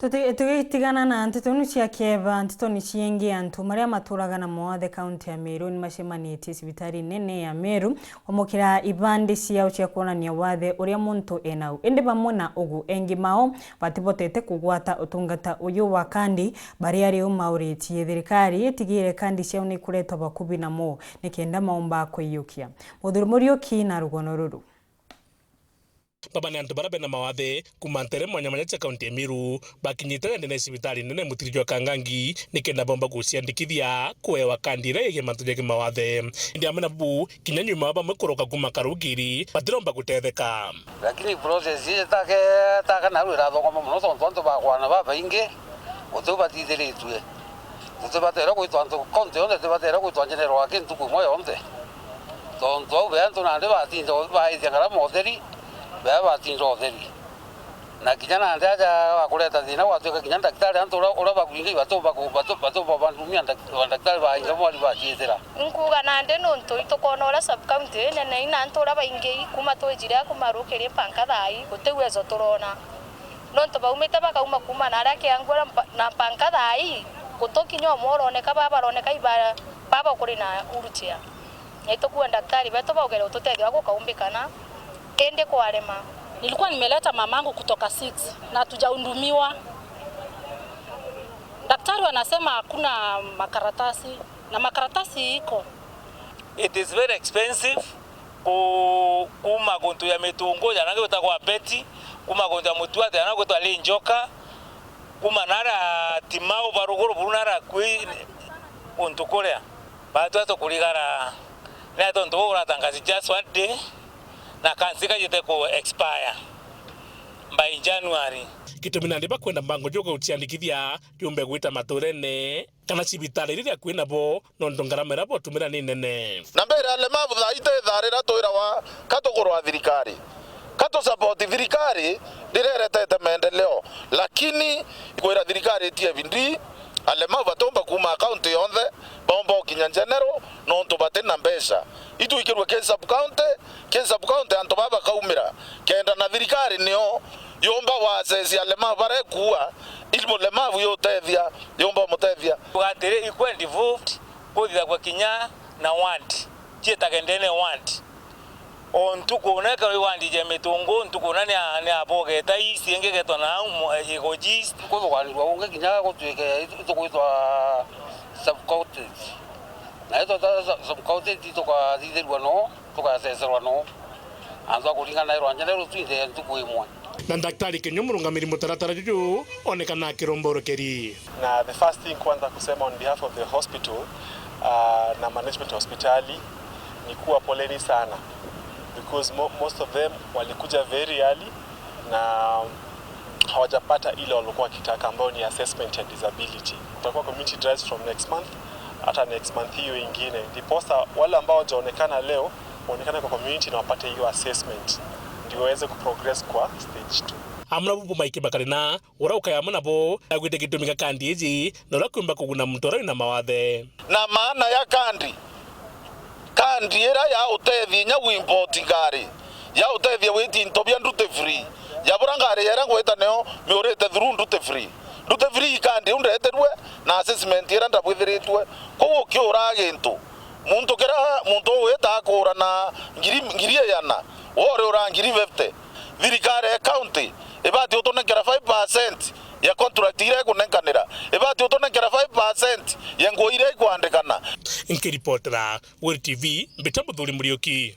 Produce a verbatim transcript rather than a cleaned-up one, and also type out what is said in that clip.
Tuti-, tugitigana na nteto inu cia kieba, nteto ni ciingi. Antu maria maturaga na mawathe kaunti ya Meru ni macemanitie cibitari nene ya Meru kwamukira ibandi ciao cia kwonania wathe uria muntu enau. Indi bamwe na ugu, engi mao batibotete kugwata utungata uyu wa kandi, baria riu mauritie thirikari itigire kandi ciao ni kuretwa bakubi namo nikenda maumba kwiyukia. Muthuri Muriuki na rugono ruru. Baba ni antu baria bena mawathe kuuma ntere mwanya mwanya cia kaunti ya Meru bakinyite ndene ya cibitari nene Mutiri jwa Kangangi nikenda bomba guciandikithia kuewa kandi iria yegie mantu ja kimawathe. Indi amwe na buu, kinya nyuma wa bamwe kuroka kuuma Karugiri, batiromba gutetheka. Lakini process iji take, take naru irathongoma mono tontu antu bakwana babaingi, guti u batithiritue. Tutibatere gwitwa antu, kaunti yonthe itibatere gwitwa general aki ntuku imwe yonthe. Tontu au bea antu nandi batinda baithia ngarama utheri, bea batinda utheri. Na kinya nandi aja bakureta thina gwatuika kinya ndagitari antu uria, uria bakwingi batu-, batu-, batumba bandumia ndak-, ndagitari bainga mwari baciitira. Inkuuga nandi nuntu itukwona uria sub county inene ina antu uria baingi kuma twijire a kuma rukiri mpanka thaa ii, guti uwezo turona. Nontu baumite bakauma kuuma na aria Kiangua na mpa-, na mpanka thaa ii, guti kinya umwe uroneka, baa baroneka iba-, baba kuri na wheelchair. Na itukuua daktari betu baugere ututethia wa gukaumbikana, indi kwarema. Nilikuwa nimeleta mamangu kutoka six na hatujahudumiwa. Daktari wanasema hakuna makaratasi, na makaratasi iko. It is very expensive ku-, kuuma guntu ya Mitungu, jana gwitagwa Beti, kuuma guntu ya Mutuate, jana gwitwa Linjoka, kuuma nara Timau, baruguru buru nara kwi untu kuria. Batwa tukurigara, ni tontu buu uratangaza just one day, na kansi kajite ku expire by January. Gitumi nandi bakwenda mbango juu guciandikithia jumbe gwita maturene kana cibitari iria kwina bo, nontu ngarama iria botumira ni nene. Na mbere alemavu thaa ite ithaa riria twirawa ka tugurwa thirikari, ka tu support thirikari riria iretete maendeleo, lakini kwira thirikari itie bidii, alemavu batomba kuuma kaunti yonthe, baumba ukinya general, nontu bati na mbeca. Itwikirwe ki sub county, ki sub county antu baa bakaumira, kenda na thirikari nio yumba wa assess alemavu barekuua, ili mulemavu yutethia, yumba umutethia. Atiri, ikwe devolved kuthithagua kinya na ward, ciitage ndene ward. O ntuku na eka ward ja Mitungu, ntuku na ni a-, ni abogeta ii, ciingi getwa na au mo-, Igoji East. Kuthuganirua ungi kinya gutuike itu-, itugwitwa sub counties. Na itweta sub counties tukathithirua no. Tugacecerwa no antu a kuringana na irwanja riu twinthe ntuku imwe. Na Daktari Kenyo, murungamiri mutaratara juju, onekana akiromborokeri. Na the first thing kwanza kusema on behalf of the hospital, uh, na management ya hospitali ni kuwa poleni sana, because mo-, most of them walikuja very early na hawajapata ile walikuwa wakitaka, ambayo ni assessment ya disability. Kutakuwa community drives from next month, hata next month hiyo ingine. Ndiposa wale ambao hawajaonekana leo waonekane kwa community na wapate hiyo assessment, ndio waweze kuprogress kwa stage two. Amwe na bubu maiki bakari na ura ukaya amwe nabo, agwite gitumi gia kandi iji, na ura kwimba kuguna muntu ura wina mawathe. Na maana ya kandi, kandi iria ya utethia inya gu import ngari, ya utethia witi into bia duty free, ya bura ngari iria ngwita nio miurite through duty free. Duty free kandi iu ndeterwe na assessment iria ndabwithiritwe. Kou ukiuraa gintu, muntu kira muntu uu wita akuura na ngiri, ngiri igana, we uriuraa ngiri fifty. Thirikari ya county ibati utunenkera five percent ya contract iria ikunenkanira, ibati utunenkera five percent ya nguo iria ikwandikana. Nkiripotera Weru T V, mbita Muthuri Muriuki.